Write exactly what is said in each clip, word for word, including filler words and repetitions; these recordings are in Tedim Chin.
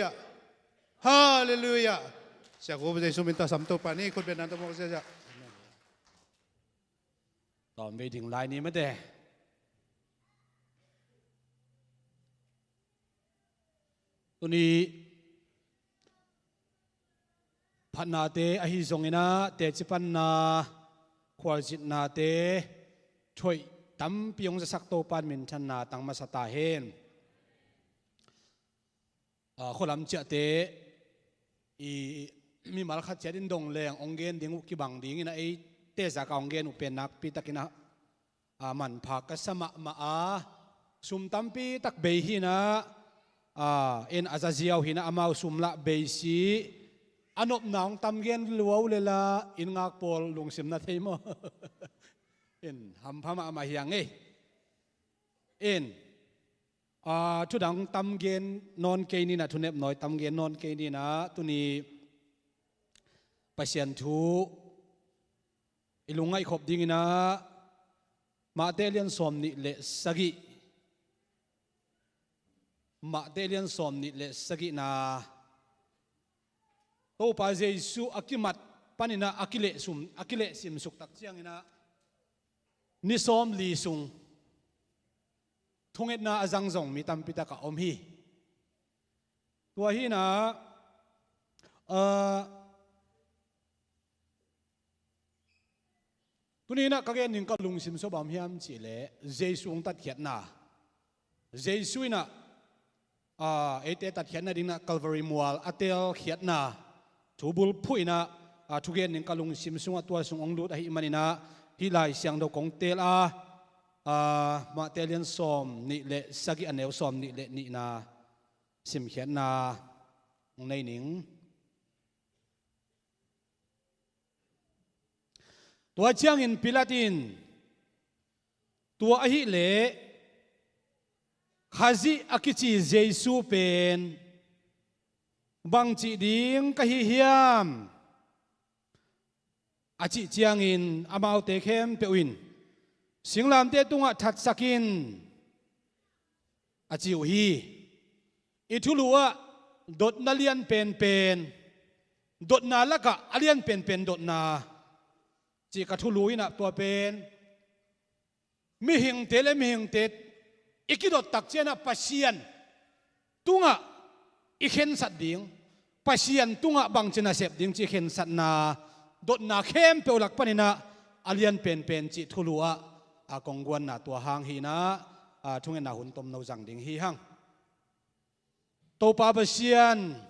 Halleluiah. Halleluiah. Siaku Jesu min tawh sam Topa ni khut beng nang tawh mawk ziahziah. Tawm vei ding lai ni mate. Tuni phatnate ahi zonginah teci panna khualzinate thoih tampi hong zasak Topa in minthanna tang masa ta hen. Khualam ciahte i mimal khat ciat in dong leng hong gen ding uh kibang dingin a eite zaka hong gen uh pen nakpi takin a manpha ka sa mahmah a, sum tampi tak bei hinah, in a zaziau hinah amau sum lah bei si a nopna hong tam gen lua uh lela in ngak pawl lungsim na thei maw? In hampha mahmah hiang ei. In thudang tam gen nawn kei ninah, thunep nawi tam gen nawn kei ninah, tuni Pasian thu i lungngaih khop dinginah Mate lian sawm nih le sagih, Mate lian sawm nih le sagihna Topa Jesu a kimat paninah a kilehsum, a kilehsimsuk tak cianginah ni sawm li sung thungetna a zang zong mi tampi takah om hi. Tua hinah, tuninah ka gen ding ka lungsim sua bang hiam cihleh Jesu hong tatkhiatna, Jesu inah eite tatkhiatna dinginah Calvary mual a telkhiatna thu bulphuh inah thugen ding ka lungsim sungah tua sung hong lut ahih maninah hih Lai Siangtho kong tel a, Mate lian sawm nih le sagih a neu sawm nih le nihna simkhiatna hong nei ning. Tua ciangin Pilat in tua ahihleh Khazih a kici Jesu pen bangcih ding ka hi hiam? A cih ciangin amaute khempeuh in singlamteh tungah thatsak in a ci uh hi. I thulu ah dotna lian penpen, dotna lakah a lian penpen dotna cih ka thulu inah tua pen mihingte le mihingte i kidot tak cianah Pasian tungah i khensat ding, Pasian tungah bangci nasep ding cih khensatna dotna khempeuh lak paninah a lian penpen cih thulu ah a kong guanna tua hang hinah, a thungetna hun tomno zang ding hi hang. Topa Pasian,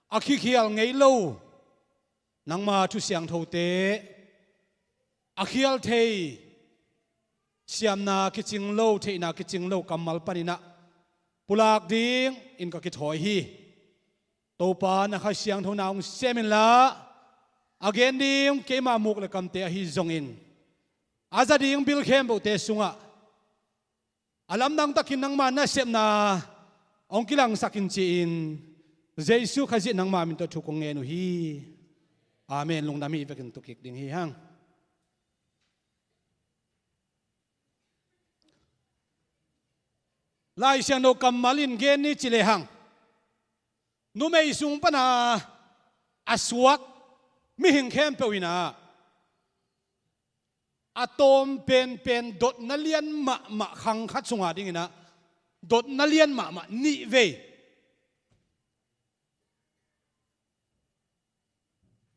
a khikhial ngei lo nangma thu siangthote, a khial thei, siamna kicing lo, theihna kicing lo kammal paninah pulak dingin ka kithawi hi. Topa, na Kha Siangtho na hong sem inla, a gen ding keima muk le kamte ahi zongin a za ding bil khempeuhte sungah a lamdang takin nangma nasepna hong kilangsak in ci-in Jesu Khazih nangma min tawh thu kong ngen uh hi. Amen. Lungdam hi. Vekin tukik ding hi hang. Lai Siangtho kammal in gen ni ci lehang, numei sung pana a suak mihing khempeuh inah a tawm penpen dotna lian mahmah khang khat sunga dinginah dotna lian mahmah nih vei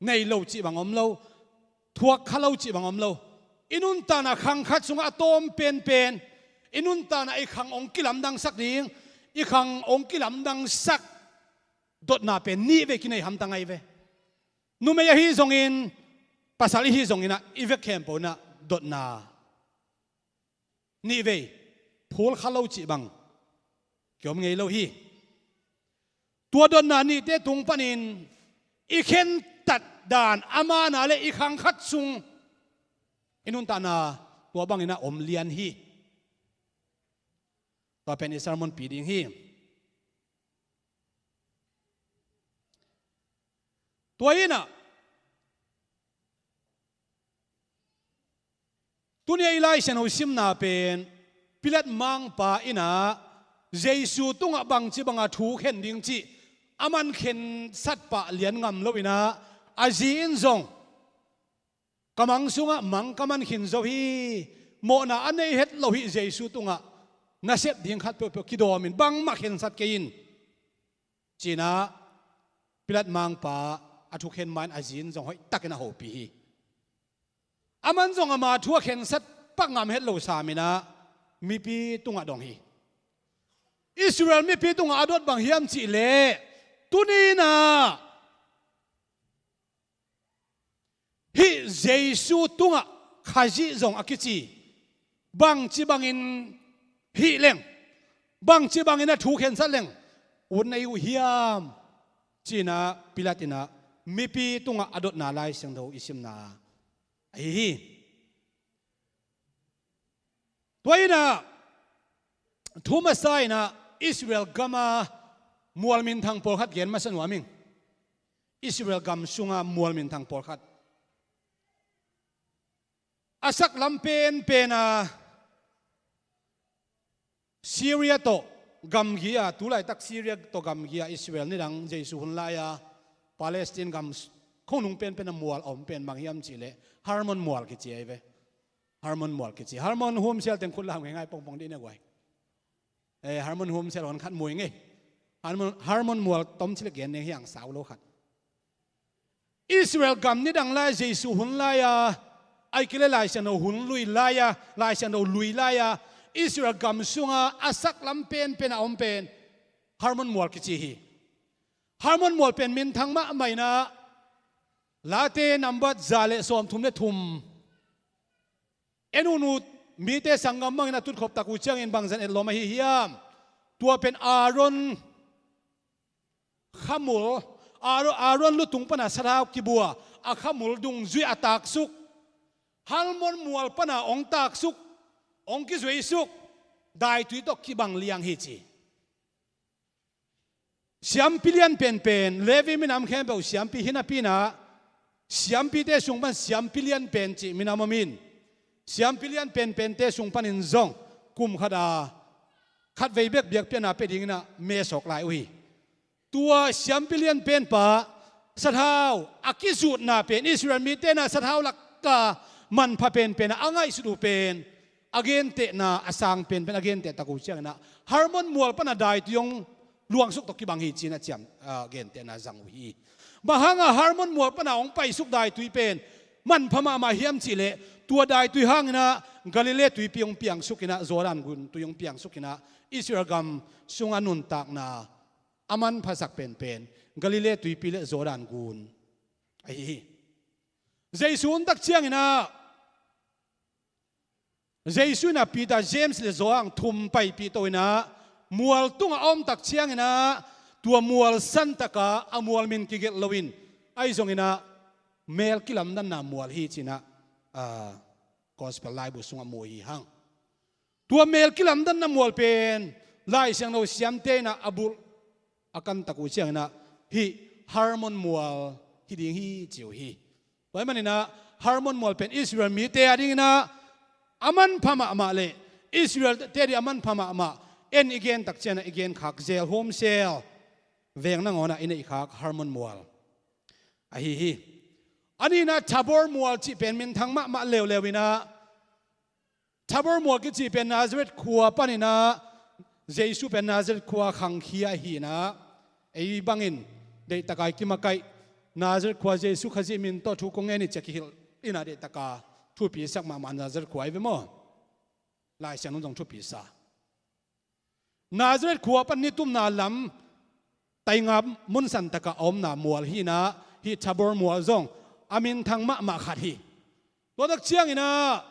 nei lo cih bang om lo, thuak kha lo cih bang om lo. I nuntakna khang khat sungah a tawm penpen, i nuntakna i khang hong kilamdangsak ding, i khang hong kilamdangsak dotna pen nih vei kinei hamtang ahi ve. Numei ahi zongin, pasal ihi zonginah i vek khempeuh inah dotna nih vei phul kha lo cih bang kiom ngei lo hi. Tua dotna nihte tung panin i khentat dan a mana le i khang khat sung i nuntakna tua banginah om lian hi. Tua pen i sermon pi ding hi. Tua inah tuni a i Lai Siangtho simna pen Pilat mangpa inah Jesu tungah bangci banga thu khen ding cih a man khensat pah lian ngam lo-in ah, a zi in zong, "Ka mang sungah mang ka man khin zo hi, mawhna a nei het lo hi, Jesu tungah na sep ding khat peuhpeuh kidawm in, bangmah khensat kei in," ci-in ah Pilat mangpa a thukhen ma-in a zi in zong hoihtakin a hopih hi. Aman zong ama thu a khensat pah ngam het lo sam-in ah mipi tungah dong hi. Israel mipi tungah a dot bang hiam cih leh, tuni-in ah hih Jesu tungah Khazih zong a kici, bangci bangin hih leng, bangci bangin a thu khensat leng ut na hi uh hiam, ci-in ah Pilat in ah mipi tungah a dotna Lai Siangtho i simna ahi hi. Tua in ah thu masa-in ah Israel gam a mual minthang pawlkhat gen masa nuam ing. Israel gam sung a mual minthang pawlkhat, a sak lam penpen a Syria tawh gamgi a, tu laitak Syria tawh gamgi a Israel nidang Jesu hun lai-a Palestine gam khonung penpen a mual a om pen bang hiam cih leh, Hermon mual kici ahi ve. Hermon mual kici. Hermon humsial teng khut lam ngeingai pongpong dih na guai. Eh, Hermon humsial hon khat mu ing ei. Hermon, Hermon mual tom ci leh gen ding hi hang, sau lo khat. Israel gam nidang lai-a, Jesu hun lai-a, ahih kei leh Lai Siangtho hun lui lai-a, Lai Siangtho lui lai-a Israel gam sung a a sak lam penpen a om pen Hermon mual kici hi. Hermon mual pen minthang mahmah in ah, Late nambat za le sawmthum le thum. En un, mite sanggam bangin a tutkhop tak uh ciangin bangzah in etlawm ahi hiam? Tua pen Aaron khamul, Aaron, Aaron lutung pan a sathau kibua, a khamul dungzui a taksuk, Hermon mual pan a hong taksuk, hong kizuisuk, daitui tawh kibang liang hi ci. Siampi lian penpen, Levi minam khempeuh siampi hi napi-in ah, siampite sung pan siampi lian pen cih minam om in, siampi lian penpente sung panin zong kum khat a khatvei bek biakpiakna pia dingin ah mesawk lai uh hi. Tua siampi lian penpa sathau a kizutna pen, Israel mite in ah sathau lak a manpha penpen a ngaihsut uh pen, a gentehna a sang penpen a genteh tak uh ciangin ah, Hermon mual pan a daitui hong luangsuk tawh kibang hi ci-in a ciam, a, gentehna zang uh hi. Bang hang a Hermon mual pan a hong paisuk daitui pen manpha mahmah hiam cih leh, tua daitui hangin ah Galilee tuipi hong piangsuk in ah, Jordan gun tui hong piangsuk in ah, Israel gam sung a nuntakna a manphasak penpen Galilee tuipi le Jordan gun ahi hi. Jesu hun tak ciangin ah, Jesu in ah Peter, James le Johan thum paipih to in ah, mual tungah a om tak ciangin ah, tua mual santak a, a mual min kigelh lo-in, ahi zongin ah mel kilamdanna mual hi ci-in ah, a, Gospel laibu sungah mu hi hang. Tua mel kilamdanna mual pen Lai Siangtho siamte in ah a bulh a kan tak uh ciangin ah, hih Hermon mual hi ding hi ci uh hi. Tua ahih manin ah Hermon mual pen Israel mite a dingin ah a manpha mahmah le Israel-te a ding a manpha mahmah, en i gen tak ciangin ah i genkhak zel, humsial veng nangawn ah i neihkhak Hermon mual ahi hi. A nihna Tabor mual cih pen minthang mahmah leuleu in ah, Tabor mual kici pen Nazareth khua panin ah, Jesu pen Nazareth khua khangkhia ahi in ah, ei bangin deihtak a i kimakaih, Nazareth khua Jesu Khazih min tawh thu kong ngen hi ci-a kihilh in ah, deihtak a thupisak mahmah Nazareth khua ahi ve maw? Lai Siangtho in zong thupi sa. Nazareth khua pan nitumna lam tainga mun santak a a omna mual hi in ah, hih Tabor mual zong a minthang mahmah khat hi. Tua tak ciangin ah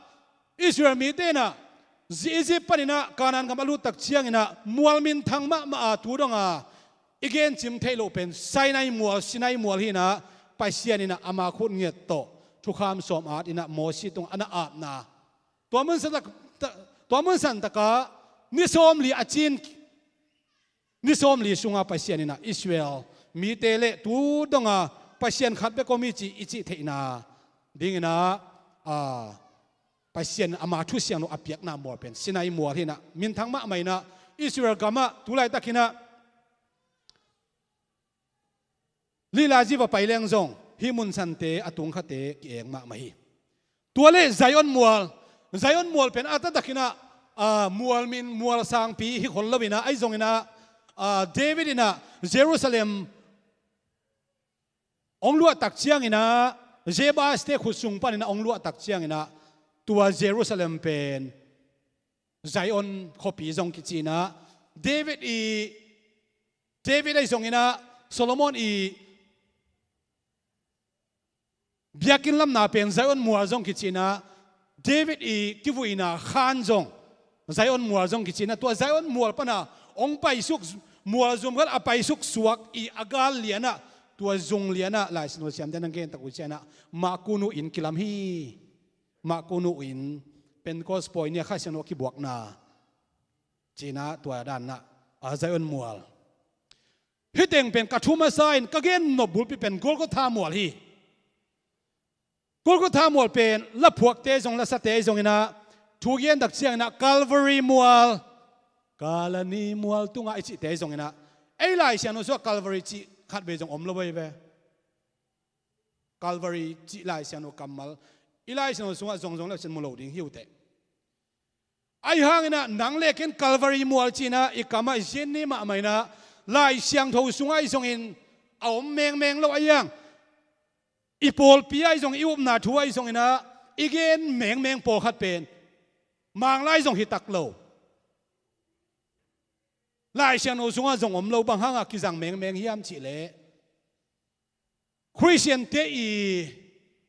Israel mite in ah Egypt panin ah Kanaan gam a lut tak ciangin ah mual minthang mahmah a, tu dong a i gencim theih loh pen Sinai mual, Sinai mual hi in ah, Pasian in ah ama khut ngiat tawh thukham sawm at in ah Mosi tungah a na apna, tua mun santak, tua mun santak a ni sawmli a cin, ni sawmli sung a Pasian in ah Israel mite le tu dong a Pasian khat bek om hi ci i cih theihna dingin ah, a, Pasian ama thu siangtho a piakna mual pen Sinai mual hi in ah, minthang mahmah in ah, Israel gam ah tu laitak hi in ah Lila zi va pai leng zong hih munsante a tung khate ki-eng mahmah hi. Tua le Zion mual, Zion mual pen a taktakin ah, a, mual min, mual sangpi hi khol loin ah, ahi zongin ah, a, David in ah Jerusalem hong luah tak ciangin ah, Jebuste khut sung panin ah hong luah tak ciangin ah, tua Jerusalem pen Zion khuapi zong kici in ah, David i, David ahi zongin ah Solomon i biakinn lamna pen Zion mual zong kici in ah, David i kivuina khan zong Zion mual zong kici in ah, tua Zion mual pan a hong paisuk, mual zum khat a paisuk suak i a gal lian ah, tua zung lian ah Lai Siangtho siamte in a gen tak uh ciang ah, Mahkunu inn kilam hi. Mahkunu inn, Pentecost pawi ni a Kha Siangtho a kibuakna, ci in ah tua dan ah, a, Zion mual. Hih teng pen ka thu masa in ka gen nop bulpi pen Golgotha mual hi. Golgotha mual pen laphuakte zong, lasate zongin ah thu gen tak ciangin ah Calvary mual, Kalani mual tungah i cihte zongin ah, ei Lai Siangtho sungah Calvary cih khatvei zong om lo ahi ve. Calvary cih Lai Siangtho kammal i Lai Siangtho sungah zong zong le cin mu lo ding hi uh teh. Ahi hangin ah nang le kei in Calvary mual ci in ah i kam ah i zin ni mahmah in ah, Lai Siangtho sungah ahi zongin a om mengmeng lo ahi hang, i pawlpi ah ahi zong, i upna thu ah ahi zongin ah i gen mengmeng pawlkhat pen Manglai zong hi tak lo, Lai Siangtho sungah zong om lo. Bang hangah kizang mengmeng hiam cih leh, Khristiante i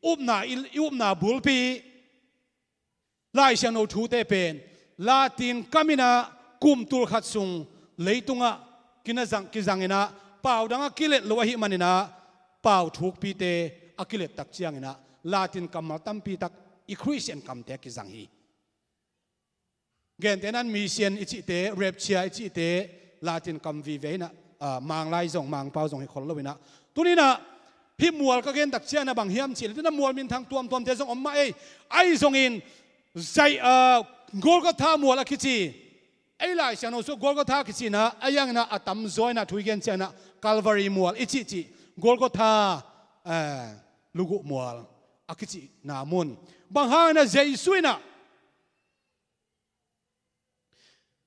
upna, i, i upna bulpi Lai Siangtho thute pen Latin kam in ah kum tulkhat sung leitungah kina zang, kizang in ah, pau dang a kilet lo ahih manin ah, pau thukpite a kilet tak ciangin ah Latin kammal tampi tak i Khristian kamte a kizang hi. Gentehna in mission i cihte, rapture i cihte, Latin kam vive in ah, a, Manglai zong, Mangpau zong hi khol lo in ah. Tuni in ah hih mual ka gen tak ciangin ah bang hiam cih leh, tuni in ah mual minthang tuamtuamte zong om mah ei. Ahi zongin Zai-, a, Golgotha mual a kici, ei Lai Siangtho sungah Golgotha kici in ah, ahi hangin ah a tamzaw in ah thu i gen ciangin ah Calvary mual i cihcih, Golgotha, a, luguh mual a kicihna mun. Bang hangin ah Jesu in ah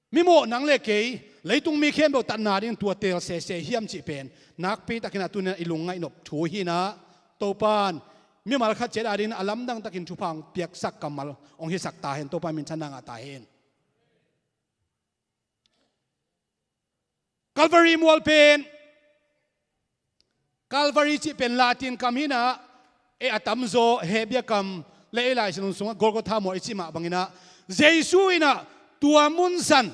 mimawh nang le kei, leitung mi khempeuh tatna dingin tua teel sese hiam cih pen nakpi takin ah tuni in ah i lungngaih nop thu hi in ah, Topa in mimal khat ciat a dingin a lamdang takin thupha hong piaksak kammal hong hisak ta hen. Topa in minthanna ngah ta hen. Calvary mual pen, Calvary cih pen Latin kam hi in ah, ei a tamzaw Hebrew kam le ei Lai Siangtho sungah Golgotha mual i cih mah bangin ah, Jesu in ah tua mun san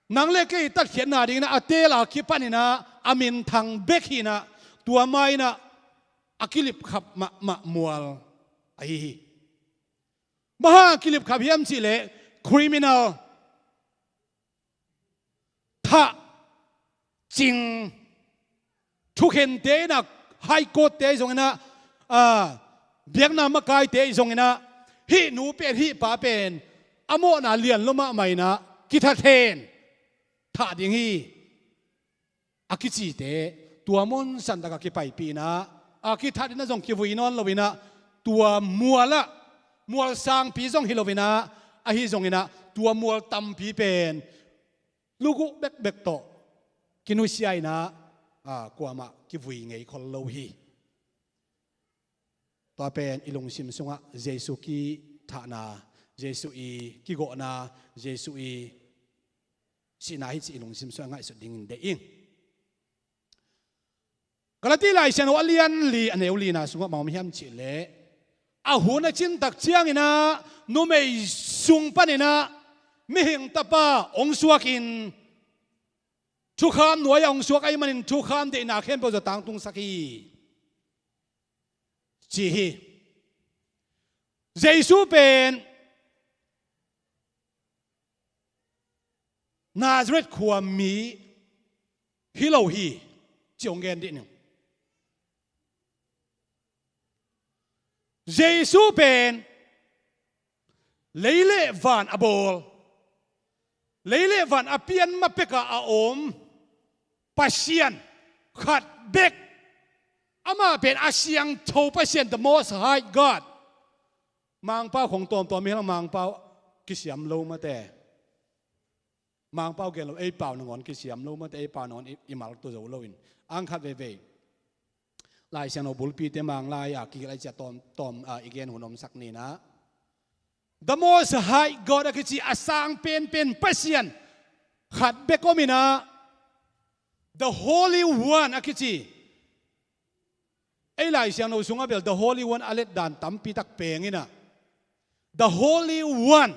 nang le kei tatkhiatna dingin ah a teel a kipan in ah a minthang bek hi in ah, tua ma in ah a kilipkhap mahmah mual ahi hi. Bang hang a kilipkhap hiam cih leh, criminal, thah cing, thukhente in ah, High Court-te zong in ah, a, biakna makaite zong in ah, hih nu pen, hih pa pen a mawhna lian lua mahmah in ah kithat hen, thah ding hi, a kicite, tua mun san tak a kipaipih in ah, a kithat in ah zong kivui nawn lo in ah, tua mual ah, mual sangpi zong hi lo in ah, ahi zongin ah tua mual tampi pen luguh bekbek tawh kinusia in ah, a, kuamah kivui ngei khol lo hi. Tua pen i lungsim sungah Jesu kithahna, Jesu i kigawhna, Jesu i sihna hi cih i lungsim sungah ngaihsut dingin deih ing. Galati Lai Siangtho a lian li, a neu lina sungah bang om hiam cih leh, a hun a cin tak ciangin ah numei sung panin ah mihing tapa hong suakin, thukham nuai-ah hong suak ahih manin thukham deihna khempeuh zong tangtungsak hi, ci hi. Jesu pen Nazareth khuami hi lo hi, ci hong gen dih ning. Jesu pen lei le van a bawl, lei le van a pian ma pekah a om Pasian khat bek, Pen a siangtho Pasian, the Most High God. Mangpau khong tuamtuam hi hang, Mangpau kisiam lo mate. Mangpau gen lo, ei pau nangawn kisiam lo mate, ei pau nangawn i, i maltu zo loin. Ang khat veivei Lai Siangtho bulpite Manglai a kigel ai cia tawm, tawm, a, i gen hun omsak ni na. The Most High God a kici a sang penpen Pasian khat bek om ina, the Holy One a kici. Ei Lai Siangtho sungah bel the Holy One a let dan tampi tak peng ina, the Holy One,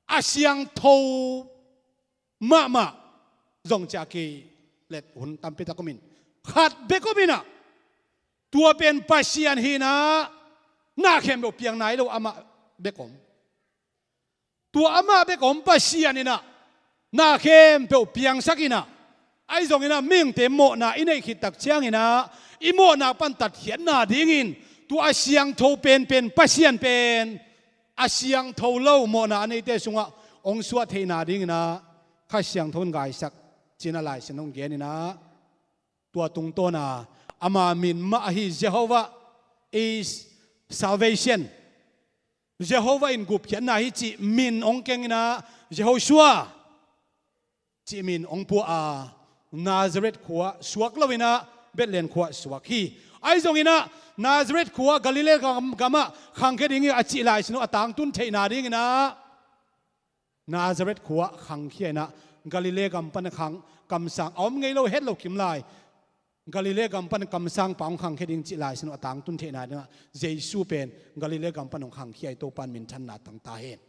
a siangtho mahmah zong ciah kilet hun tampi tak om in, khat bek om ina, tua pen Pasian hi ina, na khempeuh piang nai lo amah bek om. Tua amah bek om Pasian ina, na khempeuh piangsak ina, ahi zong ina mihingte mawhna i neih khit tak ciang ina, i mawhna pan tatkhiatna dingin tua a siangtho penpen Pasian pen a siangtho lo mawhna a neite sungah hong suah theihna ding ina Kha Siangtho in gaisak ci ina Lai Siangtho in gen ina, tua tungtawna ama min mah ahi Jehovah is salvation, Jehovah in gupkhiatna hi cih min hong keng ina, Jehoshua cih min hong pua a, Nazareth khua suak lo ina Bethlehem khua suak hi. Ahi zong ina Nazareth khua Galilee gam, gamah khangkhia ding hi a cih Lai Siangtho a tangtun theihna ding ina Nazareth khua khangkhia ina Galilee gam pan khang, kamsang a om ngei lo het lo kim lai. Galilee gam pan kamsangpa hong khangkhia ding cih Lai Siangtho a tangtun theihna dingah Jesu pen Galilee gam pan hong khangkhia hi, Topa in minthanna tang ta hen.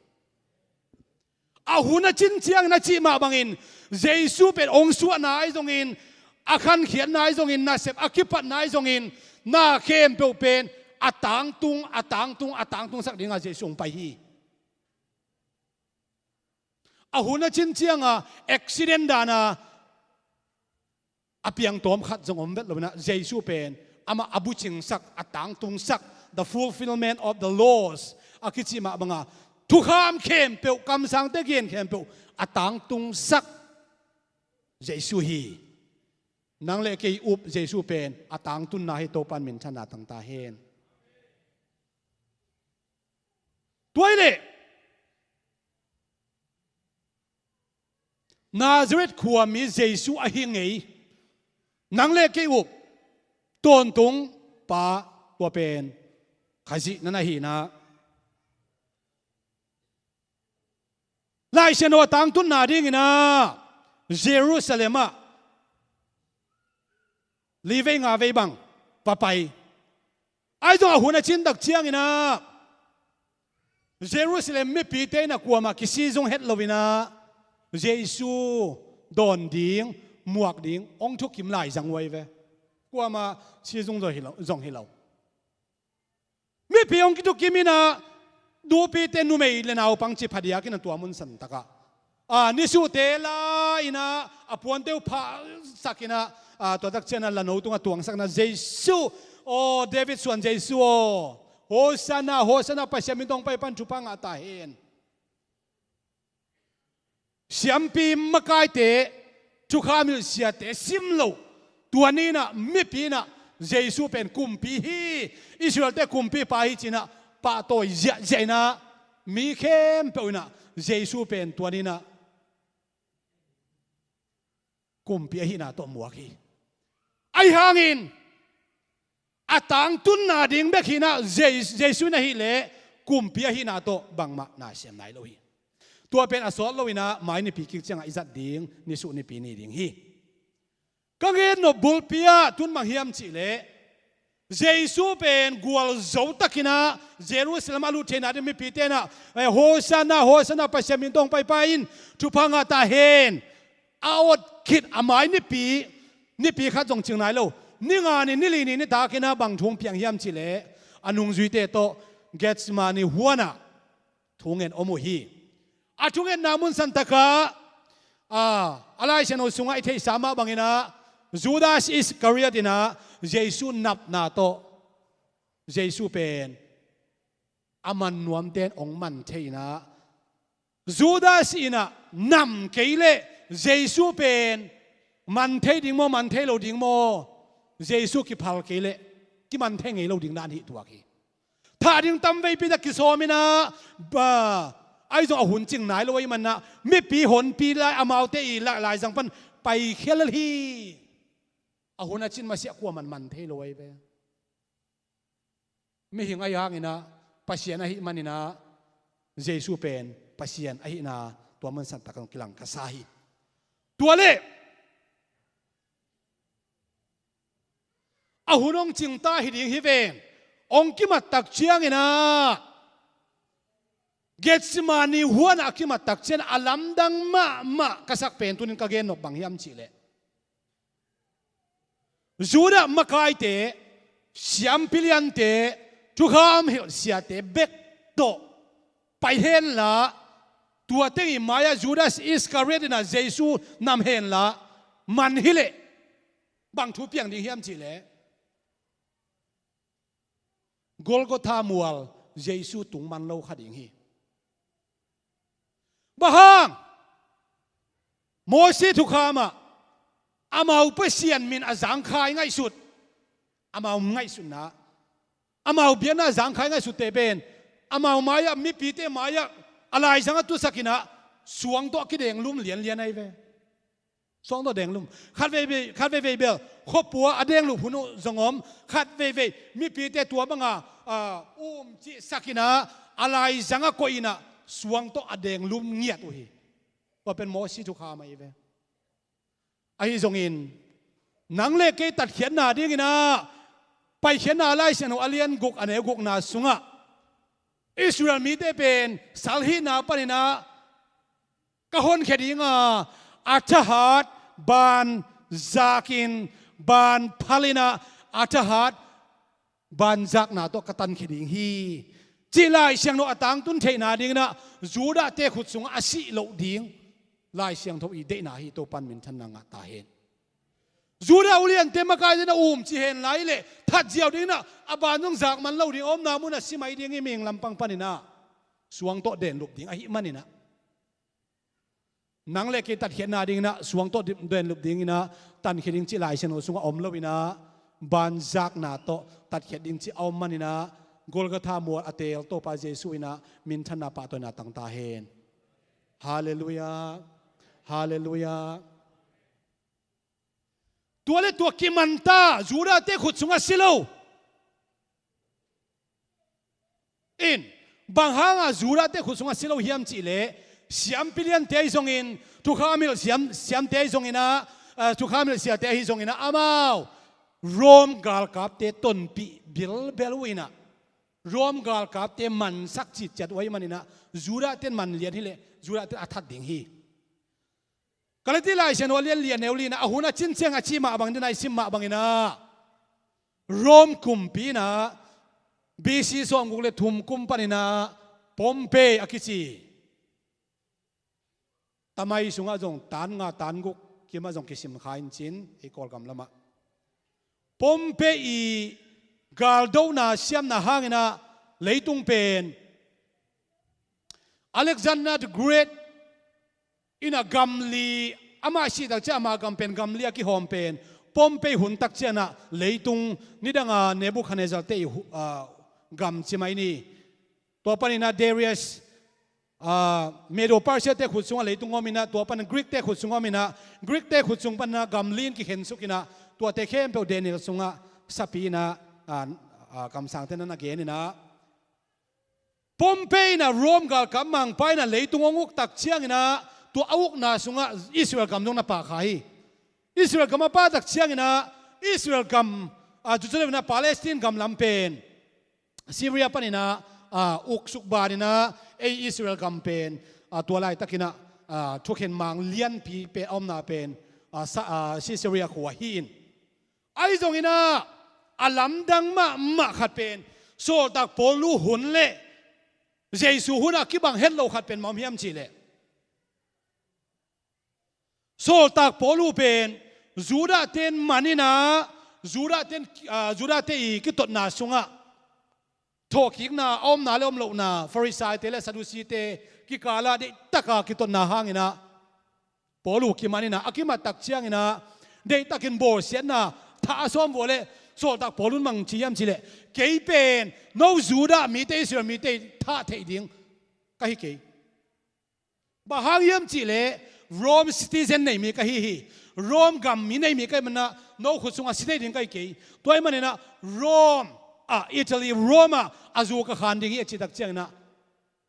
A hun a cin ciangin a cih mah bangin Jesu pen hong suahna ahi zongin, a khankhiatna ahi zongin, nasep a kipatna ahi zongin, na khempeuh pen a tangtung, a tangtung, a tangtungsak dingah Jesu hong pai hi. A hun a cin cianga accident dana a piangtawm khat zong om vet lo ina, Jesu pen amah a bucingsak, a tangtungsak, the fulfillment of the laws a kici mah banga thukham khempeuh, kamsangte gen khempeuh a tangtungsak Jesu hi. Nang le kei up Jesu pen a tangtunna hi, Topa in minthanna tang ta hen. Tua hi leh Nazareth khuami Jesu ahi ngei nang le kei up tawntung pa, tua pen Khazih na na hi ina. Lai Siangtho a tangtunna ding ina Jerusalem ah li vei nga vei bang va pai. Ahi zong a hun a cin tak ciang ina Jerusalem mipite ina kuamah kisizung het lo ina Jesu dawn ding, muak ding hong thukim lai zang uh ahi ve. Kuamah sizung zong hi lo, zong hi lo. Mipi hong kithukim ina nupite, numei le naupang ci phadiak ina tua mun san takah, a, nisuhte la ina a puante uh phahsak ina, a, tua tak ciangin a lano tungah tuangsak ina Jesu aw, David suan Jesu aw, Hosanna, Hosanna, Pasian min tawh hong pai pan thupha ngah ta hen. Siampi makaite, thukham hilh siate sim lo, tua ni ina mipi ina Jesu pen kumpi hi, Israelte kumpipa hi ci ina pahtawi ziahziah ina mi khempeuh ina Jesu pen tua ni ina kumpi ahihna tawh muak hi. Ahi hangin a tangtunna ding bek hi ina Jes-, Jesu in ahih leh kumpi ahihna tawh bangmah naisiam nai lo hi. Tua pen a sawt lo ina mai nipi kik ciangah i zat ding nisuh nipi ni ding hi. Ka ngetnop bulpi ah tun bang hiam cih leh Jesu pen gualzo tak ina Jerusalem a lut theihna ding mipite ina, eh, Hosanna, Hosanna, Pasian min tawh hong paipai in thupha ngah ta hen. A awt khit a mai nipi, nipi khat zong cing nai lo, ni nga ni, ni li ni, nitak ina bang thu hong piang hiam cih leh a nungzuite tawh Gethsemane huanah thungen om uh hi. A thungetna mun san takah, a, a Lai Siangtho sungah i theihsa mah bang ina Judas Iskariot ina Jesu napna tawh Jesu pen a man nuamte in hong man thei ina Judas ina nam kei leh Jesu pen man thei ding maw, man thei lo ding maw, Jesu kiphal kei leh kiman thei ngei lo ding dan hi tuak hi. Thah ding tamveipi na kisawm inah, ba, ahi zong a hun cing nai lo ahih manah mipi honpi lai amaute i la-, laizang pan paikhia lel hi. A hun a cin masiah kuaman man thei lo ahi ve. Mihing ahi hanginah Pasian ahih maninah Jesu pen Pasian ahihna tua mun santak hong kilang ka sa hi. Tua leh a hun hong cingta hi ding hi ven. Hong kimattak cianginah Gethsemane huanah a kimattak cian a lamdang mahmah ka sak pen tunin ka gen nop bang hiam cihleh, Judah makaite, siampi liante, thukham hilh siate bek tawh pai henla, tua teng i mai-ah Judas Iskariot inah Jesu nam henla man hileh bang thu piang ding hiam cihleh, Golgotha mual Jesu tung man lo kha ding hi. Bang hang? Mosi thukham ah amau Pasian min a zangkhai ngaihsut, amau ngaihsutna, amau biakna a zangkhai ngaihsutte pen amau mai-ah, mipite mai-ah a laizang a tusak inah suang tawh a kidenglum lianlian ahi ve. Suang tawh denglum. Khat veivei, khat veivei bel khuapua a denglup hun uh zong om. Khat veivei mipite tua banga, a, um cihsak inah a laizang a koih inah suang tawh a denglum ngiat uh hi. Tua pen Mosi thukham ahi ve. Ahi zongin nang le kei tatkhiatna dinginah Paikhiatna Lai Siangtho a lian guk a neu gukna sungah Israel mite pen salhihna paninah ka honkhia dinga, a thahat ban zakin, ban phalinah a thahat ban zakna tawh ka tankhia ding hi, cih Lai Siangtho a tangtun theihna dinginah Judah-te khut sungah a sih loh ding Lai Siangtho i deihna hi. Topan minthanna ngah ta hen. Judah uliante makaite na um ci hen lai leh that ziau dinginah a ban zong zak man lo ding, a omna munah si mai ding hi. Mihing lampang paninah suang tawh denlup ding ahih maninah nang le kei tatkhiatna dinginah suang tawh di-, denlup dinginah tankhia ding cih Lai Siangtho sungah om loinah ban zakna tawh tatkhiat ding cih a om maninah Golgotha mual a teel Topa Jesu inah minthanna pahtawina tang ta hen. Halleluiah. Halleluiah. Tua le tua kimanta Judah-te khut sungah si lo in, bang hanga Judah-te khut sungah si lo hiam cihleh, siampi liante ahi zongin, thukham hilh siam, siamte ahi zonginah, a, thukham hilh siate ahi zonginah amau Rom galkapte tonpih bilbel uh inah Rom galkapte mansak citciat uh ahih maninah Judah-ten man lian hileh Judah-ten a that ding hi. Galati Lai Siangtho a lian li a neu li inah a hun a cin ciang a cih mah bang dinah i sim mah banginah Rom kumpi inah B C sawmguk le thum kum paninah Pompey a kici, tamai sungah zong tan nga tan guk kimah zong kisim kha in cin, ei Kawlgam lamah Pompey i galdona siamna hanginah leitung pen Alexander the Great inah gam li, amah sihtak ciah amah gam pen gam li a kihawm pen Pompey huntak cianah leitung nidanga Nebuchadnezzar-te i hu-, a, gam ci mai ni. Tua paninah Darius, a, Medo Persia-te khut sungah leitung om inah tua pan Greek-te khut sungah om inah Greek-te khut sung panah gam li in kikhensukinah tuate khempeuh Daniel sungah sapi inah, a, a, kamsangte na na gen inah Pompey inah Rom galkap mangpa inah leitung hong uktak cianginah tua a ukna sungah Israel gam zong na pah kha hi. Israel gam a pahtak cianginah Israel gam, a, Jerusalem inah Palestine gam lam pen Syria paninah, a, uksuk baninah ei Israel gam pen, a, tua laitakinah, a, thukhen mang lianpi pen a omna pen, a, sa-, a, Caesarea khua hi in. Ahi zonginah a lamdang mahmah khat pen Sawltak Paul uh hun le Jesu hunah kibang het lo khat pen mah om hiam cihleh, Sawltak Paul uh pen Judah-ten maninah Judah-ten, a, Judah-te i kitotna sungah thawhkikna a omna le om lohna, Pharisee-te le Sadducee-te kikalah deihtaka kitotna hanginah Paul uh kimaninah a kimattak cianginah deihtakin bawlsiatna Thah a sawm vua leh sawltak Paul in bang ci hiam cih leh, kei pen no Judah mite, Israel mite thah theih ding ka hi kei. Bang hang hiam cih leh Rome citizen nei mi ka hi hi. Rome gam mi nei mi ka hih manin ah no khut sungah si thei ding ka hi kei. Tua ahih manin ah Rome ah, Italy Rome ah a zu ka khan ding hi a cih tak ciangin ah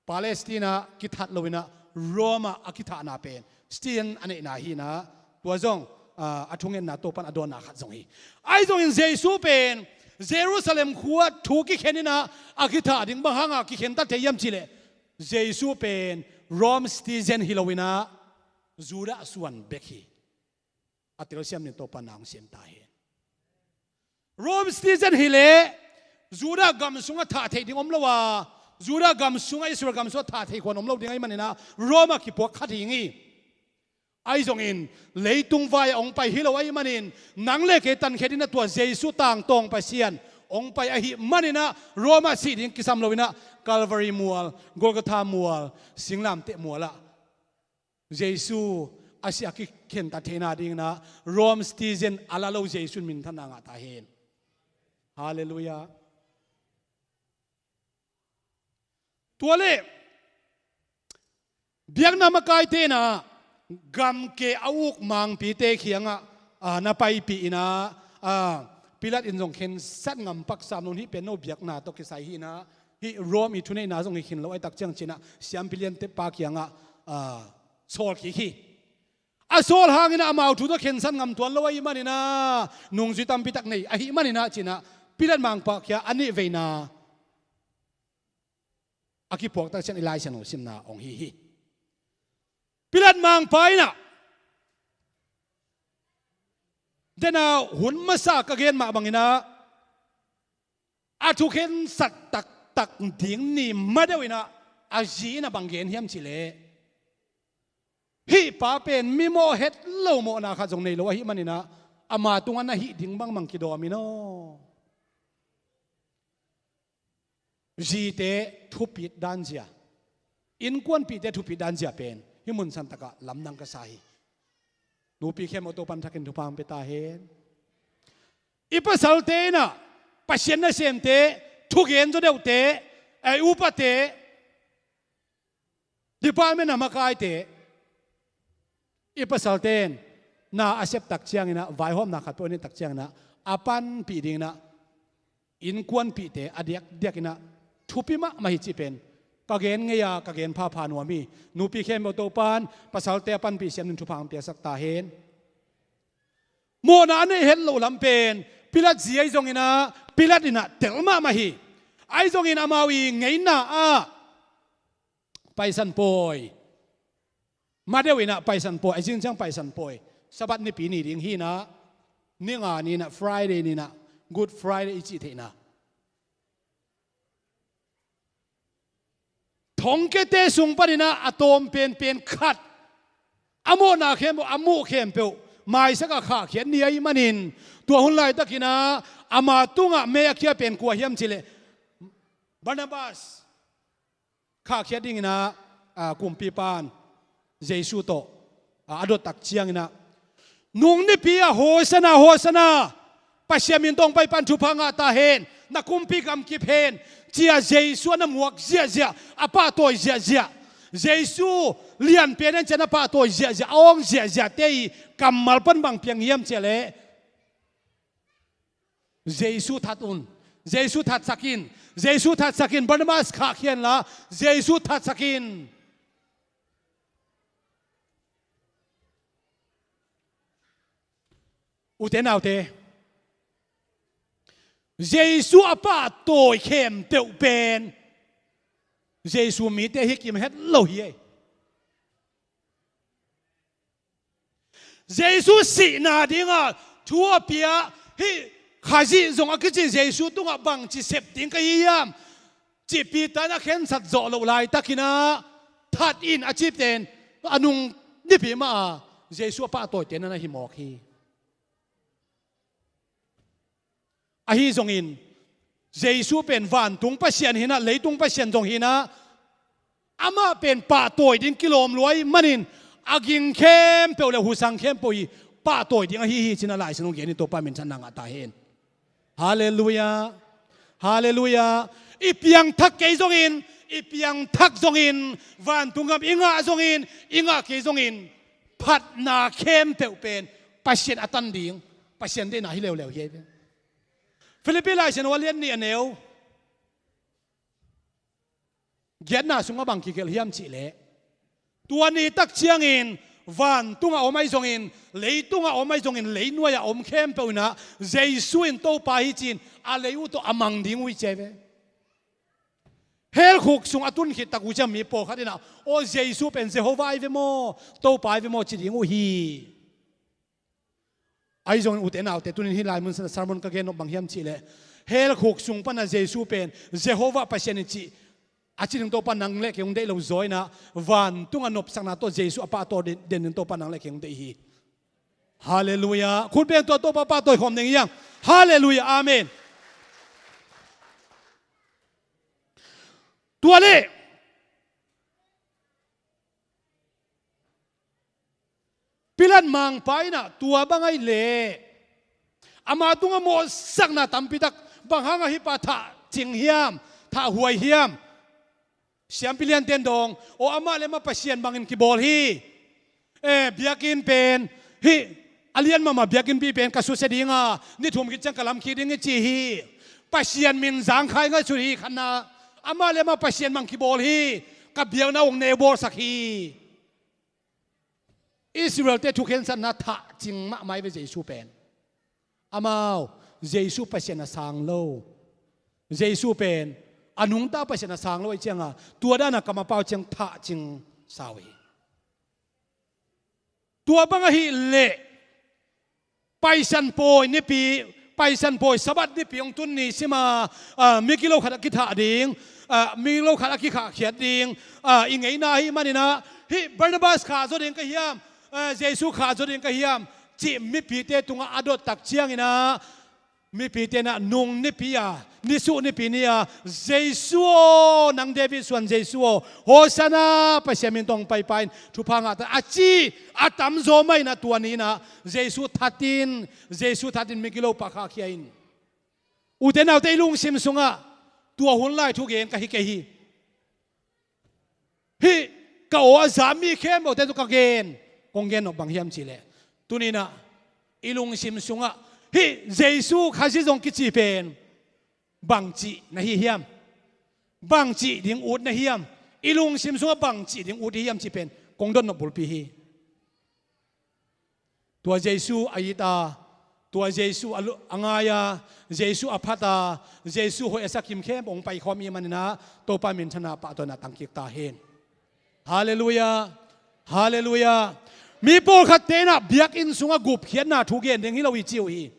Palestina kithat lo in ah Rome ah a kithahna pen citizen a neihna hi in ah, tua zong, ah, a thungetna Topa'n a dawnna khat zong hi. Ahi zongin Jesu pen Jerusalem khua thu kikhen in ah a kithah ding. Bang hang a kikhen ta thei hiam cih leh Jesu pen Rome citizen hi lo in ah Judah suan bek hi. A telsiam ding Topa'n na hong sem ta hen. Rome citizen hi leh Judah gam sungah thah theih ding om lo a, Judah gam sungah, Israel gam sungah thah theih khuan om lo ding ahih manin ah Rome ah kipuak kha ding hi. Ahi zongin leitung vai ah hong pai hi lo ahih manin, nang le kei tankhia dingin ah tua Jesu tangtawng Pasian hong pai ahih manin ah Rome ah sih ding kisam lo in ah Calvary mual, Golgotha mual, singlamteh mual ah Jesu a si a kikhen ta theihna dingin ah Rome citizen a la lo Jesu in minthanna ngah ta hen. Halleluiah. Tua leh biakna makaite in ah gamke a uk mangpite kiangah, ah, na paipih in ah, ah, Pilat in zong khensat ngam pak sam lo in, hih pen no biakna tawh kisai hi in ah, hih Rome i thuneihna zong hi khin lo ahih tak ciang ci in ah siampi liante pa kiangah, ah, sawl kik hi. A sawl hangin ah amau thu tawh khensat ngam tuan lo ahih manin ah nungzui tampi tak nei ahih manin ah ci in ah Pilat mangpa kiang a nih veina a kipuak tak ciang i Lai Siangtho simna hong hi hi. Pilat mangpa in ah, den a hun masa ka gen mah bangin ah, a thukhensat taktak ding ni ma deuh in ah a zi in ah bang gen hiam cih leh, hih pa pen mi mawh het lo, mawhna khat zong nei lo ahih manin ah ama tungah na hih ding bangbang kidawm in aw. Zite thupit dan zia, innkuanpihte thupit dan zia pen hih mun santak ah lamdang ka sa hi. Nupi khempeuh Topa'n thakin thupha hong pia ta hen. I pasalte in ah Pasian nasemte, thugen zaw deuhte, ei upate, department a makaite, i pasalte in na a sep tak ciangin ah, vaihawmna khatpeuh a neih tak ciangin ah, a panpih dingin ah innkuanpihte a diakdiak in ah thupi mahmah hi cih pen ka gen ngei a, ka gen phapha nuam hi. Nupi khempeuh Topa'n pasalte a panpih siam dingin thupha hong piasak ta hen. Mawhna a neih het loh lam pen Pilat zi ahi zongin ah, Pilat in ah tel mahmah hi. Ahi zongin amau i ngeina ah Paisan pawi, ma deuh in ah Paisan pawi, a zing ciang Paisan pawi, Sabbath nipi ni ding hi in ah, ni nga ni in ah, Friday ni in ah, Good Friday i cih theihna, thongkiate sung panin ah a tawm penpen khat, a mawhna khempeuh, a muh khempeuh maisak a khahkhiat ni ahih manin, tua hun laitakin ah ama tungah mei a kia pen kua hiam cih leh Barnabas khahkhiat dingin ah, a, kumpipa'n Jesu tawh, a, a dot tak ciangin ah, nung nipi ah, "Hosanna, Hosanna, Pasian min tawh hong paipa'n thupha ngah ta hen, na kumpi gamkip hen," ci-a Jesu a na muak ziahziah, a pahtawi ziahziah, Jesu lianpi a na en ciang a pahtawi ziahziah, a awng ziahziahte i kammal pan bang piang hiam cih leh, Jesu that un. Jesu thatsak in. Jesu thatsak in. Barnabas khahkhia inla, Jesu thatsak in. Ute naute, Jesu a pahtawi khempeuh pen Jesu mite hi kim het lo hi ei. Jesu sihna dinga thu a pia, hih Khazih zong a kici Jesu tungah bangci sep ding ka hi hiam, cih Peter in a khensat zawh loh laitakin ah, "That in," a cih pen a nung nipi mah a Jesu a pahtawite na hi mawk hi. Ahi zongin Jesu pen vantung Pasian hi in ah, leitung Pasian zong hi in ah, amah pen pahtawi ding kilawm lua ahih manin, a ging khempeuh le husang khempeuh i pahtawi ding ahi hi, ci-in a Lai Siangtho gen in Topa minthanna ngah ta hen. Halleluiah. Halleluiah. I piangthak kei zongin, i piangthak zongin, vantung gam i ngah zongin, i ngah kei zongin, phatna khempeuh pen Pasian a tan ding, Pasian deihna hi leuleu hi. Philippi Lai Siangtho a lian nih a neu giatna sungah bang kigelh hiam cih leh, tua ni tak ciangin vantungah om ahi zongin, leitungah om ahi zongin, leinuai-ah om khempeuh in ah Jesu in Topa hi ci-in a lei uh tawh a mang ding uh hi ci hi ve. Hell khuk sung a tun khit tak uh ciang mi pawlkhat in ah, "Aw, Jesu pen Jehovah ahi ve maw, Topa ahi ve maw?" ci ding uh hi. Ahi zongin ute naute, tuni-in hih lai mun sungah sermon ka gen nop bang hiam cih leh, hell khuk sung pan ah Jesu pen Jehovah Pasian hi cih a ci ding Topa nang le kei hong deih lo zaw in ah, vantungah nopsakna tawh Jesu a pahtawi den, den ding Topa nang le kei hong deih hi. Halleluiah. Khut beng tua Topa pahtawi khawm ding hi hang. Halleluiah. Amen. Tua leh Pilat mangpa in ah tua bang ahih leh ama tungah mawhsakna tampi tak, bang hangah hih pa thah cing hiam, thah huai hiam? Siampi lianten dong, "Aw, amah le amah pasian bangin kibawl hi. Eh, biakinn pen hih a lian mahmah biakinnpi pen ka susia ding a, ni thum khit ciang ka lamkhia ding hi," ci hi. Pasian min zangkhai ngaihsut hi, khatna. "Amah le amah pasian bang kibawl hi. Ka biakna hong neu bawlsak hi." Israel-te thukhensatna thah cing mahmah hi ve Jesu pen. Amau, Jesu Pasian a sang lo. Jesu pen a nungta Pasian a sang lo ahih ciangah, tua dan a kamapau ciang thah cing sa uh hi. Tua bang ahih leh, Paisan pawi nipi, Paisan pawi Sabbath nipi hong tun ni sim a, ah, migilo khat a kithah ding, ah, migilo khat a kikhahkhiat ding, ah, i ngeina ahih manin ah, "Hih Barnabas khahzaw ding ka hiam, ah, Jesu khahzaw ding ka hiam?" cih mipite tungah a dot tak ciangin ah, mipite in ah nung nipi a, nisuh nipi ni a, "Jesu aw, nang David suan Jesu aw, Hosanna, Pasian min tawh hong paipa in thupha ngah ta in," a ci a tamzaw mah in ah, tua ni in ah Jesu that in, Jesu that in migilopa khahkhia in. Ute naute, i lungsim sungah tua hun lai thugen ka hi kei hi. Hih ka aw a za mi khempeuhte tawh ka gen, kong gen nop bang hiam cih leh, tuni in ah i lungsim sungah hih Jesu Khazih zong kici pen bangci na hi hiam? Bangci ding ut na hiam? I lungsim sungah bangci ding ut hi hiam cih pen kong dot nop bulpi hi. Tua Jesu a it a, tua Jesu a lu-, a ngai a, Jesu a phat a, Jesu hoih a sak kim khempeuh hong paikhawm ahih manin ah, Topa minthanna pahtawina tangkik ta hen. Halleluiah. Halleluiah. Mi pawlkhatte in ah biakinn sungah gupkhiatna thu gen ding hi lo hi ci uh hi.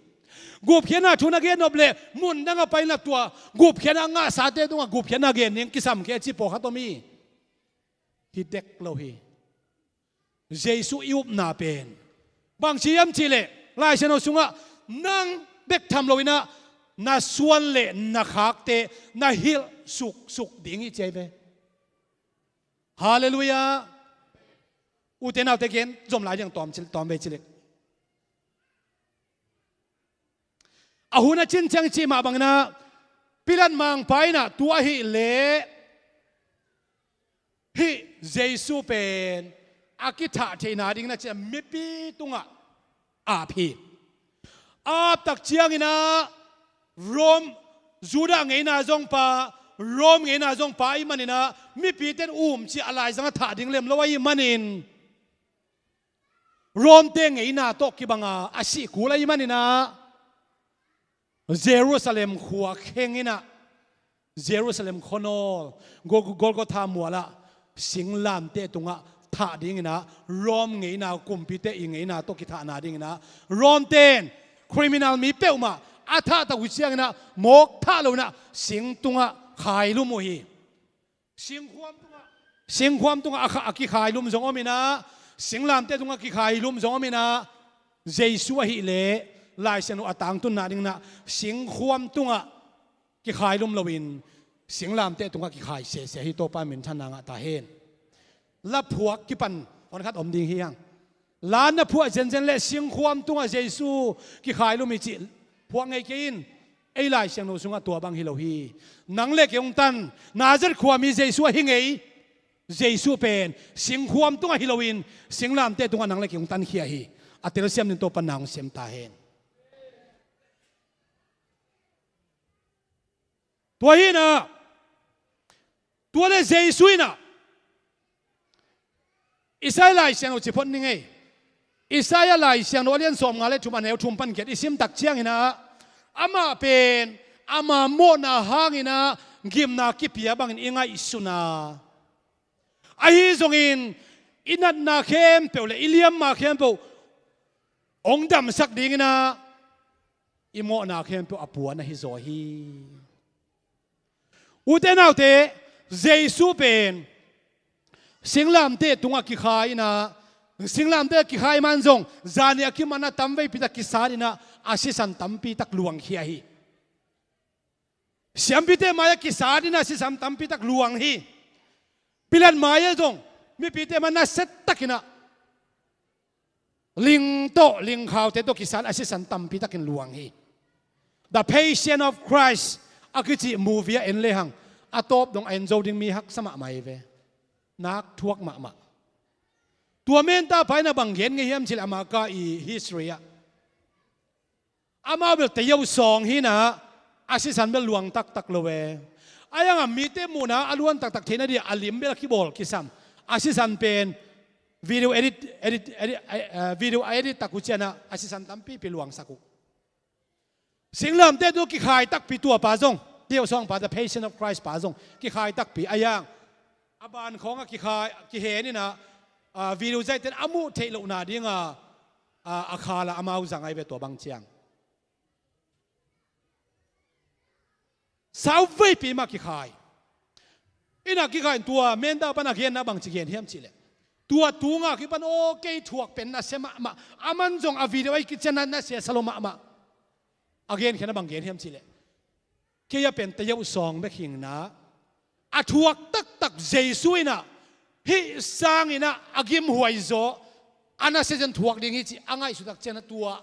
Gupkhiatna thu na gen nop leh, mun dang ah pai in ah tua gupkhiatna a ngahsate tungah gupkhiatna gen ding kisam kei a ci pawlkhat om hi. Hi dek lo hi. Jesu i upna pen bangci hiam cih leh, Lai Siangtho sungah, "Nang bek tham lo in ah na suan le na khakte na hilh suksuk ding hi," ci hi ve. Halleluiah. Ute naute, gen zom lai ding tawm ci, tawm vei ci leh. A hun a cin ciang i cih mah bangin ah, Pilat mangpa in ah tua ahih leh hih Jesu pen a kithah theihna dingin ah ci-a mipi tungah ap hi. Ap tak ciangin ah Rom, Judah ngeina zongpa, Rom ngeina zongpa ahih manin ah mipite in um ci-a a laizang a thah ding lem lo ahih manin, Rom-te ngeina tawh kibang a a sih kul ahih manin ah Jerusalem khua kheng in ah, Jerusalem khuanawl, Gol-, Golgotha mual ah singlamteh tungah thah dingin ah, Rom ngeina, kumpite i ngeina tawh kithahna dingin ah, Rom-ten criminal mi peuhmah a thah tak uh ciangin ah, mawk thah lo in ah sing tungah khailum uh hi. Singkhuam tungah, singkhuam tungah a kha-, a kikhailum zong om in ah, singlamteh tungah kikhailum zong om in ah, Jesu ahih leh Lai Siangtho a tangtunna dingin ah singkhuam tungah kikhailum loin singlamteh tungah kikhai sese hi. Topa minthanna ngah ta hen. Laphuak kipan hon khat om ding hi hang. Lan na phuah zenzen le singkhuam tungah Jesu kikhai lum hi cih phuah ngei kei in. Ei Lai Siangtho sungah tua bang hi lo hi. Nang le kei hong tan Nazareth khuami Jesu ahi ngei. Jesu pen singkhuam tungah hi loin singlamteh tungah nang le kei hong tankhia hi. A telsiam ding Topa'n na hong sem ta hen. Tua hi inah, tua le Jesu inah Isaiah Lai Siangtho ci phot ning ei. Isaiah Lai Siangtho a lian sawmnga le thum, a neu thum pan giat i sim tak ciang inah, amah pen ama mawhna hang inah gimna kipia bangin i ngaihsun a, ahi zongin i natna khempeuh le i liamma khempeuh hong damsak ding inah i mawhna khempeuh a puan ahi zaw hi. Ute naute, Jesu pen singlamteh tungah kikhai inah, singlamteh kikhai man zong zani a kimanna tamveipi tak kisat inah a sisan tampi tak luangkhia hi. Siampite mai-ah kisat inah sisan tampi tak luang hi. Pilat mai-ah zong mipite mai-ah nasia takin ah ling tawh, lingkhaute tawh kisat a sisan tampi takin luang hi. The Passion of Christ a kici movie a en lehang a tawp dong a en zo ding mi haksa mahmah hi ve. Nak thuak mahmah. Tua menta pa inah bang gen ngei hiam cih leh, America i history ah amau bel tayau sawng hi inah a sisan bel luang taktak lo e. Ahi hangah mite muhna a luan taktak theihna dingah a lim bel a kibawl kisam. A sisan pen video edit, edit, edit, eh, eh, video a edit tak uh ciangah a sisan tampipi luangsak uh. Singlamteh tungah kikhai takpi tua pa zong, tayau sawng pa, The Passion of Christ pa zong kikhai takpi. Ahi hang a ban khawngah kikhai, kihen inah, ah, video zaihte in a muh theih lohna dingah, ah, a khalah amau zang ahi ve tua bang ciang. Sauveipi mah kikhai. Inah kikhai in tua menta pan a genna bangci gen hiam cih leh, tua tungah kipan aw kei thuak pen nasia mahmah. Aman zong a video a i kician ah nasia sa lo mahmah. A genkhiatna bang gen hiam cih leh, kei a pen tayau sawng bek hi inah, a thuak taktak Jesu inah hih sang inah a gimhuai zaw a nasia ciang thuak ding hi cih a ngaihsut tak ciangah tua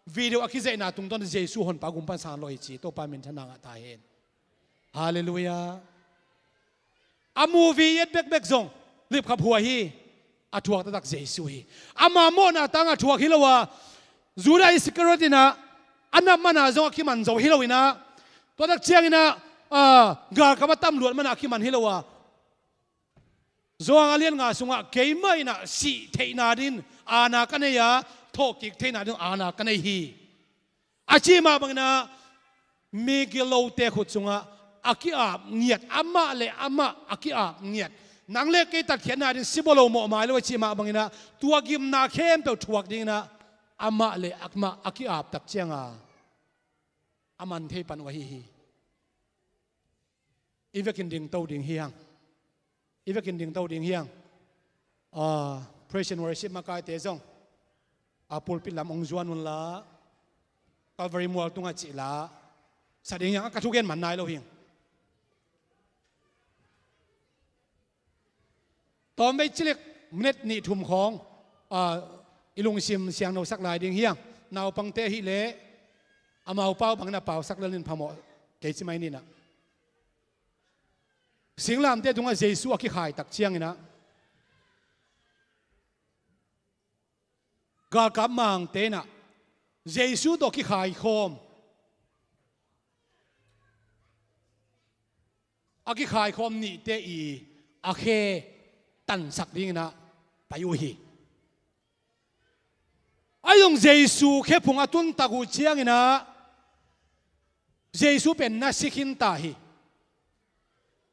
video a kizaihna tungtawn Jesu honpa gum pan sang lo hi ci, Topa minthanna ngah ta hen. Halleluiah. A movie i et bekbek zong lipkhaphuai hi. A thuak taktak Jesu hi. Ama mawhna tangah thuak hi lo a, Judah Iskariot inah a nap man a zong a kiman zo hi lo inah, tua tak ciang inah, ah, galkap a tam luat man a a kiman hi lo a, Johan a lian nga sungah keimah inah sih theihna dingin aana ka nei a, thawhkik theihna dingin aana ka nei hi. A cih mah bang inah migilote khut sungah a ki-ap ngiat, amah le amah a ki-ap ngiat. Nang le kei tatkhiatna ding sibaw lo mawh mai lo a cih mah bang inah tua gimna khempeuh thuak ding inah amah le amah a ki-ap tak ciangah a man thei pan uh ahi hi. I vekin dingto ding hi hang. I vekin dingto ding hi hang. Ah, praise and worship makaite zong a pulpit lam hong zuan un la, Calvary mual tungah cih la sa ding hi hang. A ka thugen man nai lo hi hang. Tawmvei cilik minute nih thum khawng, ah, i lungsim siangthosak lai ding hi hang. Naupangte ahih leh amau pau bangin a pausak lel in phamawh kei ci mai ni inah. Singlamteh tungah Jesu a kikhai tak ciang inah galkap mangte inah Jesu tawh kikhaikhawm, a kikhaikhawm nihte i a khe tansak ding inah pai uh hi. Ahi zong Jesu khephung a tun tak uh ciang inah Jesu pen na si khin ta hi.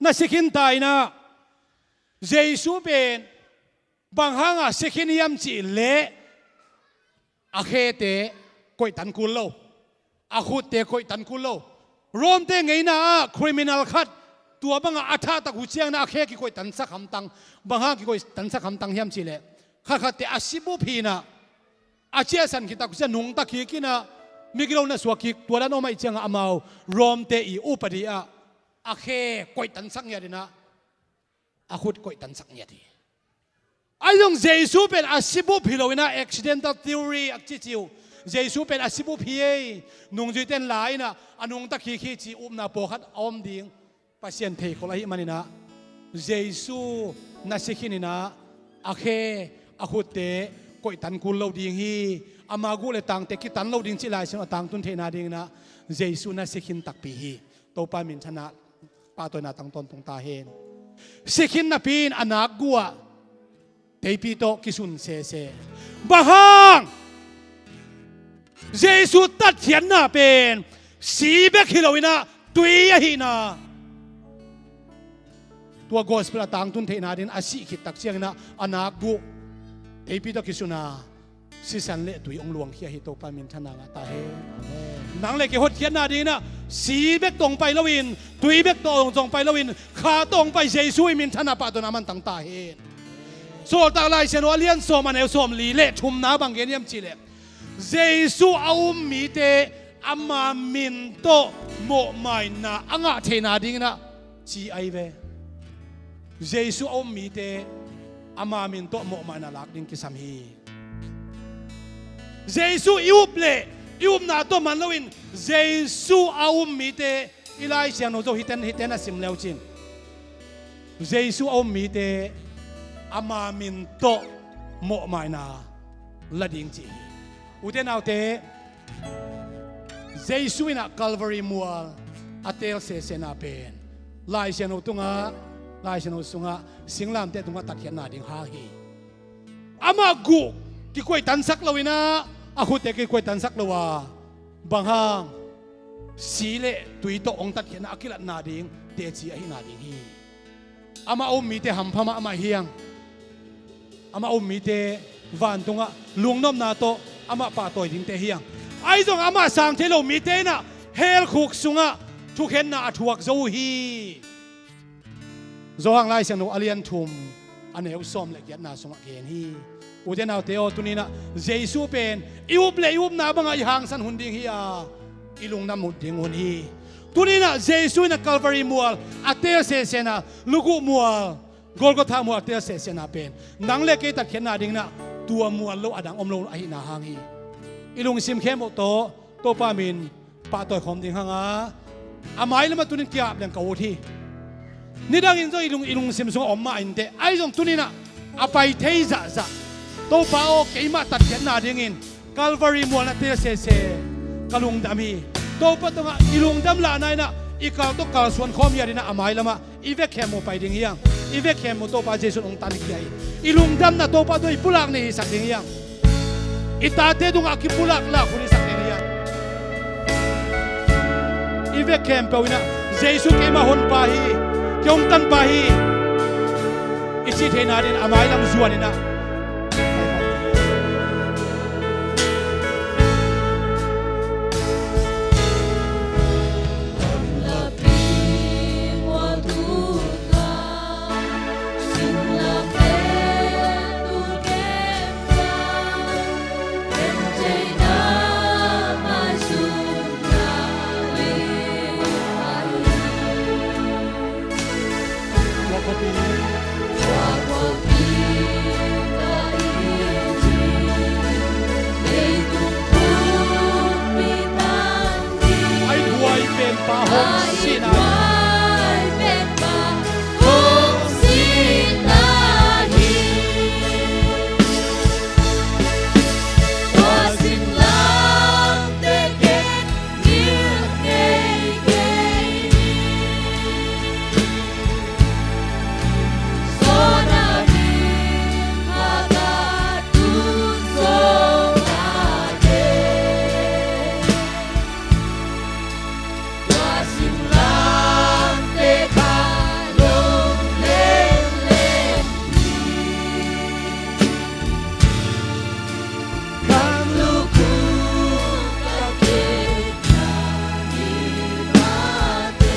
Na si khin ta inah Jesu pen bang hangah si khin hiam cih leh a khete koihtan kul lo. A khutte koihtan kul lo. Rom-te ngeina ah criminal khat tua bangah a thah tak uh ciangin a khe kikoihtansak hamtang. Bang hang kikoihtansak hamtang hiam cih leh, khatkhatte a si bup hi inah, a ciahsan khit tak uh ciang nungta kik inah, migilo na suak kik, tua dan om ahih ciangah amau Rom-te i upadi ah a khe koihtansak ngiat inah, a khut koihtansak ngiat hi. Ahi zong Jesu pen a sibup hi lo inah, accidental theory a cici uh. Jesu pen a sibup hi ei, nungzuite in la inah a nungta khikhi ci upna pawlkhat a om ding Pasian theikhol ahih maninah, Jesu na si khin inah a khe, a khutte koihtan kul lo ding hi. Ama guh le tangte kitan lo ding cih Lai Siangtho a tangtun theihna dinginah Jesu na si khin takpi hi. Topa minthanna, pahtawina tang tawntung ta hen. Si khin napi in a nak guh ah teipi tawh kisun sese. Bang hang? Jesu tatkhiatna pen si bek hi lo inah tui ahihna, tua gospel a tangtun theihna dingin a sih khit tak cianginah a nak guh teipi tawh kisun a, sisan le tui hong luangkhia hi. Topa minthanna ngah ta hen. Amen. Nang le kei hotkhiatna dinginah si bek tawh hong pai loin, tui bek tawh hong zong pai loin, kha tawh hong pai Jesu i minthanna, pahtawina mantang ta hen. Sawltak Lai Siangtho a lian sawm, a neu sawmli le thumna bang gen hiam cihleh, Jesu a um mite ama min tawh mawhmaina a ngah theihna dinginah ci ahi ve. Jesu a um mite ama min tawh mawhmaina lak ding kisam hi. Jesu i up le i upna tawh man loin, Jesu a um mite, i Lai Siangtho zo hiten, hiten a sim leucin, Jesu a um mite ama min tawh mawhmaina la ding ci hi. Ute naute, Jesu inah Calvary mual a teel sesena pen Lai Siangtho tungah, Lai Siangtho sungah singlamteh tungah tatkhiatna ding hang hi. Amah guh kikoihtansak lo inah, a khutte kikoihtansak lo a, bang hang? Si le tui tawh hong tatkhiatna a kilatna ding teci ahihna ding hi. Amah a um mite hampha mahmah hiang. Amah a um mite vantungah lungnopna tawh amah pahtawi dingte hiang. Ahi zong amah sang thei lo mite inah hell khuk sungah thukhenna a thuak zo uh hi. Johan Lai Siangtho a lian thum, a neu sawm le giatna sungah gen hi. Ute naute aw, tuninah Jesu pen i up le i upna bangah i hangsan hun ding hi a, i lungdam hun ding hun hi. Tuninah Jesu inah Calvary mual a teel sesena, luguh mual, Golgotha mual a teel sesena pen nang le kei tatkhiatna dinginah tua mual lo a dang om lo ahihna hang hi. I lungsim khempeuh tawh Topa min pahtawi khawm ding hanga, a mailamah tunin kiap leng ka ut hi. Nidangin zong i lung, i lungsim sungah om mah inteh, ahi zong tuninah a pai thei zahzah, Topa aw, keimah tatkhiatna dingin Calvary mual na teel sese ka lungdam hi. Topa tungah i lungdam lahna inah i kal tawh kalsuan khawm hi a dinah a mailamah i vekkhemmu pai ding hiang. I vekkhemmu Topa Jesu in hong tankhia hi. I lungdamna Topa tungah i pulak ni hisak ding hiang. I tate tungah a kipulak lak hun hisak ding hiang. I vekkhempeuh inah Jesu keima honpa hi, kei hong tanpa hi, i cih theihna dingin a mailam zuan inah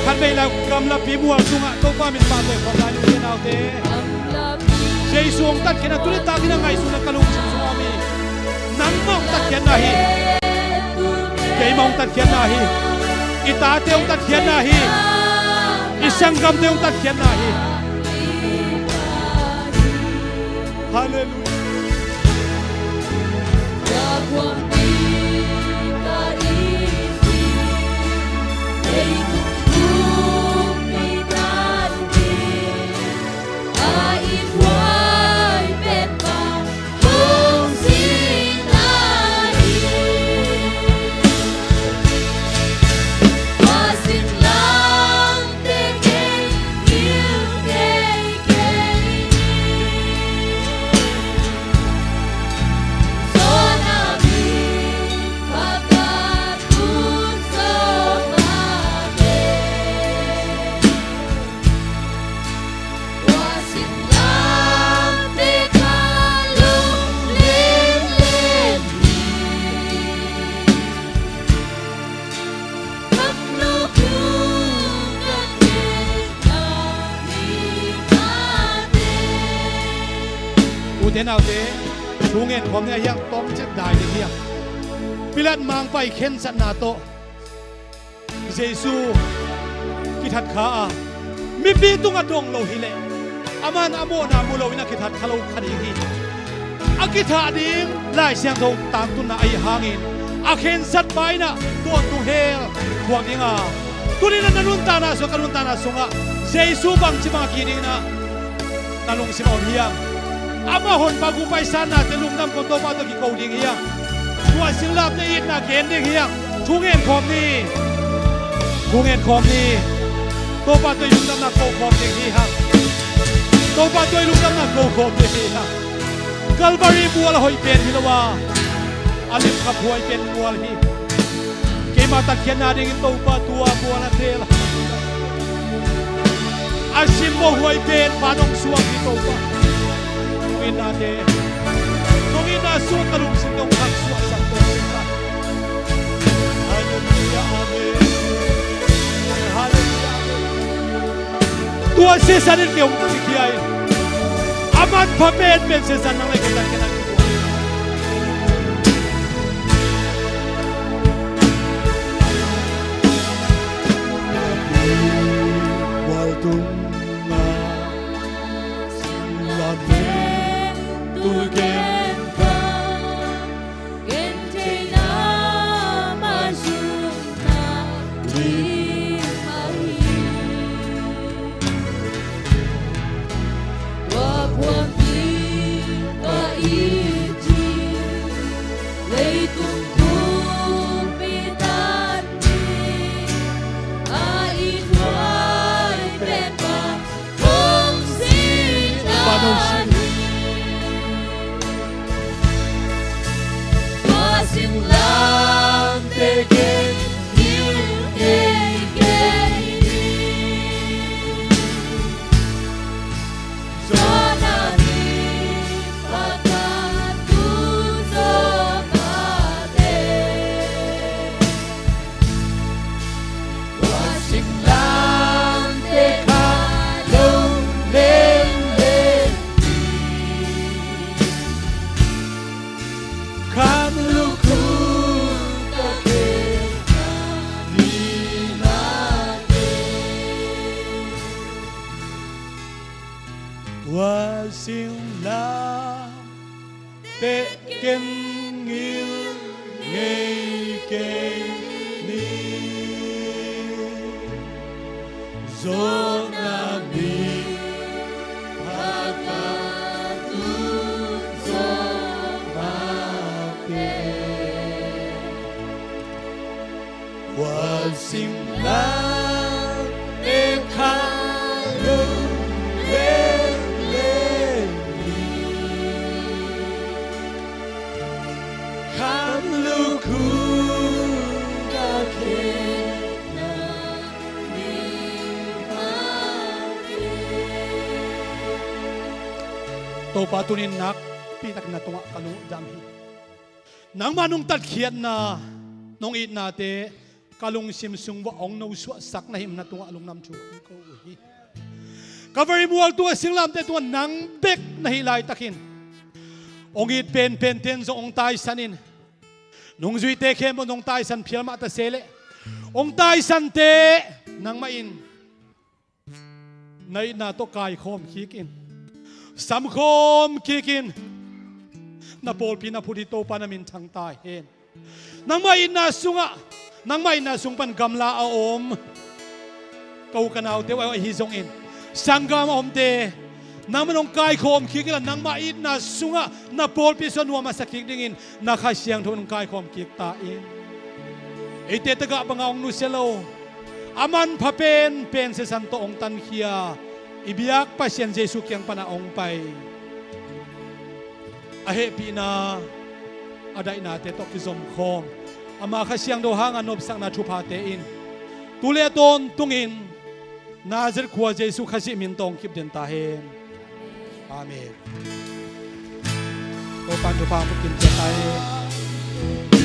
Khatvei la gamlapi mual sungah Topa min pahtawi khawm lai ni, ute naute. Jesu hong tatkhiatna tuni takin a ngaihsutna ka lungsim sungah om hi. Nangmah hong tatkhiatna hi. Keimah hong tatkhiatna hi. I tate hong tatkhiatna hi. I sanggamte hong tatkhiatna hi. Halleluiah. Ute naute, thu ngen khawm ni a hiang tawm cet dai ding hiang. Pilat mangpai khensatna tawh Jesu kithat kha a, mipi tungah dong lo hileh, aman a mawhna mu loin a kithat kha lo kha ding hi. A kithah ding Lai Siangtho tangtunna ahi hangin a khensat pa in ah tawntung hell thuak ding a, tuni-in ah na nuntakna sungah, ka nuntakna sungah Jesu bangci bang a ki ding in ah na lungsim a om hiam? Amah honpa gupkhiatnate lungdam khawm Topa tawh kiko ding hiam? Tua singlamteh itna gen ding hiam? Thu ngen khawm ni. Thu ngen khawm ni. Topa tawh i lungdamna ko khawm ding hi hang. Topa tawh i lungdamna ko khawm ding hi hang. Calvary mual a hoih pen hi lo a, a limkhaphuai pen mual hi. Keima tatkhiatna dingin Topa tua mual a teel a, a simmoh huai pen pan hong suak hi Topa. Nong itnate, nong itna sung ka lungsim nong khaksuahsak Topa. Halleluiah, amen. Halleluiah, amen. Tua sisan in kei hong kikhia in. A manpha penpen sisan nang le kei tan kei tan. Tua singlamteh ken ngil ngei kei ni. Zawhna mi pha ka tun zawh mah teh. Tua singlamteh kha lunglenlen ni. Kham lukhu ka khenna ni mah teh. Topa tunin nakpi takin na tungah ka lungdam hi. Nangmah nong tatkhiatna, nong itnate ka lungsim sung uah hong nosuahsak na himna tungah lungdam thu kong ko uh hi. Calvary mual tungah, singlamteh tungah nang bek na hih laitakin hong it penpente in zong hong taisan in, nungzuite khempeuh in hong taisan phial mah ta se leh, hong taisante nangmah in na itna tawh kaikhawm kik in. Samkhawm kikin na pawlpi na phut hi Topa na minthang ta hen. Nangmah itna sungah, nangmah itna sung pan gamla a om ka u ka naute uh ahi zongin, sanggam a omte nangmah nong kaikhawm kik inla, nangmah itna sungah na pawlpi sungah nuam a sa kik dingin na Kha Siangtho nong kaikhawm kik ta in. Eite tagah bangah hong nusia lo, a manpha penpen sisan tawh hong tankhia i biak Pasian Jesu kiang panah hong pai a hehpihna, a daihnate tawh kizomkhawm, ama Kha Siangtho hanga nopsakna thuphate in tu le tawntungin Nazareth khua Jesu Khazih min tawh hong kip den ta hen. Amen. Topa'n thupha hong pia kim ciat ta hen.